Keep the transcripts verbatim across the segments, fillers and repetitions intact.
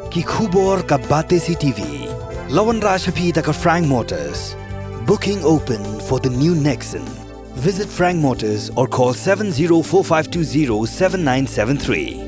Ki khubor ka Batesi T V. La wanrah sha phi da ka Frank Motors. Booking open for the new Nexon. Visit Frank Motors or call seven zero four five two zero seven nine seven three.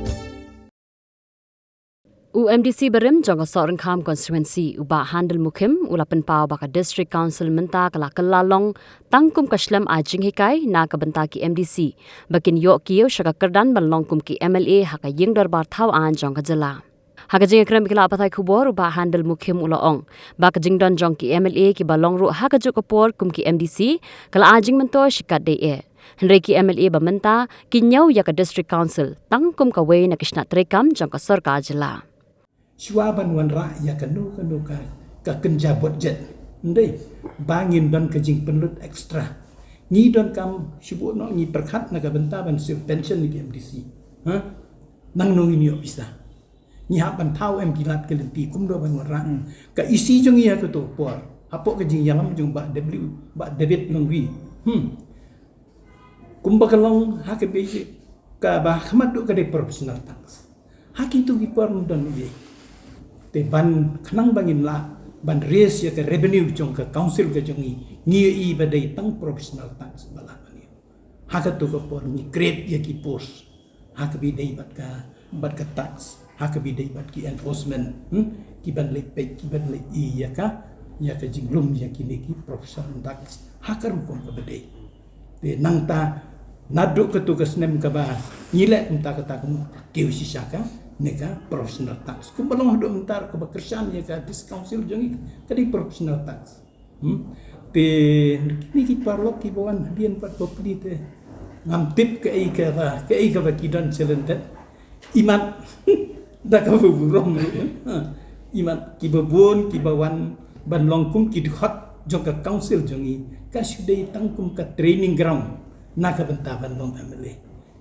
U M D C barim jong ka Sohryngkham constituency u Bah Handel Mukhim u la pynpaw ba ka District Council mynta ka la kylla long tang kum ka shlem ai jinghikai na ka bynta ki M D C ba kin ïoh kiew sha ka kyrdan ban long kum ki M L A ha ka ïing dorbar thaw aiñ jong ka jylla. Ha ka jingïakren bad ki lad pathai khubor u Bah Handel Mukhim u la ong ba ka jingdon jong ki M L A kiba long ruh ha kajuh ka por kum ki M D C ka la ai jingmyntoi shikatdei eh. Hynrei ki M L A ba mynta ki ñiew ïa ka District Council tang kum kawei na ki shnat treikam jong ka sorkar jylla. Shuwa ban wanrah ïa kano kano ka, ka kynja budget, hynrei ba ngin don ka jingpynlut extra. Ngi donkam shu buh noh, ngi pyrkhat na ka bynta ban siew pension ïa ki M D C. Ha? Nangno ngin ïoh pisa? Ngi hap ban thaw em ki lad ki lynti kumno ban wanrah? Hmm. Ka E C jong ngi ha kato ka por, hapoh ka jingïalam jong Bah W, Bah David Longri. Hmm. Kumba ka long ha ka basic, kaba ha khmat duh ka dei professional tax. Ha kito ki por ngim don ei. Te ban khnang ba ngin lah ban raise ïa ka revenue jong ka council ka jong ngi, ngi ïohi ba dei tang professional tax ba lah ban ïoh. Ha kato ka por ngi create ïa ki post. Ha kaba ïadei bad ka, bad ka tax, ha kaba ïadei bad ki enforcement, hmm? Ki ban leit peit, ki ban leit ïa ka, ïa ka jinglum ïa kine ki professional tax ha ka rukom kaba dei. Te nangta naduh kato ka snem kaba ngi leh kumta kata ka mut kiew shisha kane ka professional tax. Kumba long haduh mynta kaba kyrshan ïa ka District Council jong ngi ka dei professional tax. Hmm? Te kine ki paralok kiba wan hadien pat bapli te ngam tip kaei kaba, kaei kaba ki don shalyndet. Imat da kaba burom ruh. Ha. Imat kiba bun kiba wan ban long kum ki dkhot jong ka council jong ngi ka shu dei tang kum ka training ground na ka bynta ban long M L A.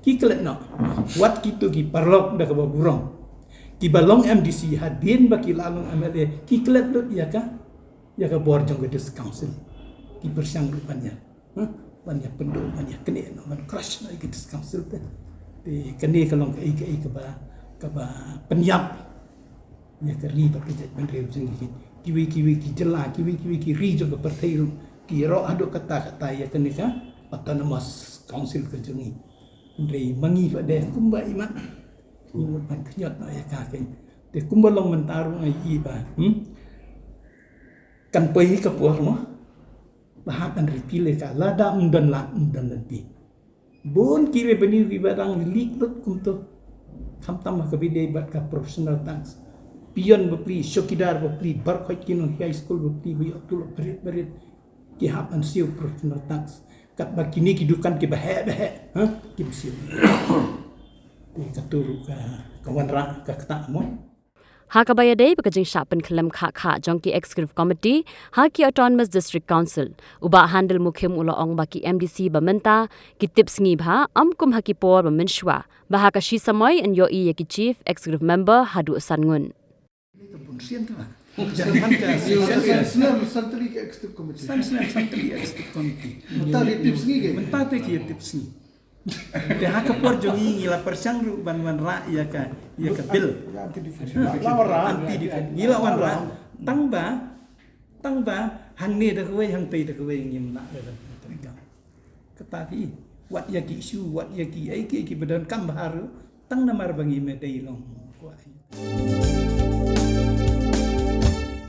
Ki klet noh. Wat kito ki paralok da kaba burom kiba long M D C hadien ba ki la long M L A ki klet lut ïa ka ïa ka bor jong ka District Council. Ki pyrshang ruh ban ïa, ha? Ban ïa pynduh, ban ïa knieh noh, ban crush noh ïa ka District Council te. Te kane ka long kaei kaei kaba, kaba pynïap ïa ka ri bad ka jaitbynriew jong ngi. Kiwei kiwei ki jylla, kiwei kiwei ki ri jong ka pyrthei ruh ki ïaroh haduh katta katta ïa kane ka Autonomous Council ka jong ngi. Hynrei ma ngi pat de kumba imat ngi mut ban khñiot noh ïa ka keiñ. Te kumba long mynta ruh nga ïohi ba, hmm? Kan poi ka por mo ba hap ban repeal ïa ka, lada ym don lad ym don lynti. Bun ki revenue kiba dang leak lut kumto. Khamtam ha kaba ïadei bad ka professional tax. Peon bapli, chowkidar bapli, bar khoit ki nonghikai school bapli ba ïoh tulop barit barit. Ki hap ban siew professional tax. Katba kine ki dukan kiba heh ba heh, ha? Kim siew. Te kato ruh ka, ka wanrah ka ktah mo. Ha kaba ïadei bad ka jingshah pynkhyllem khah khah jong ki Executive Committee ha ki Autonomous District Council, u Bah Handel Mukhim u la ong ba ki M D C ba mynta ki tip sngi bha, ym kum ha ki por ba mynshuwa ba ha ka shi samoi yn ïohi ïa ki Chief Executive Member haduh san ngut. Ni ka bun sien tu lah. Jangan ka sien. San snem, san tylli ka executive committee. San snem, san tylli executive committee. Mynta ki tip sngi ke? Mynta te ki tip sngi. Te ha ka por jong ngi ngi la pyrshang ruh ban wanrah ïa ka, ïa ka bill. Anti defamation. Anti defamation. Ngi la wanrah. Tang ba, tang ba, hangne da kawei, hangtei da kawei ngim lah da. Kata phi, wat ïa ki issue, wat ïa ki, ei ki, ei ki ba donkam bha ruh, tang namar ba ngim dei long.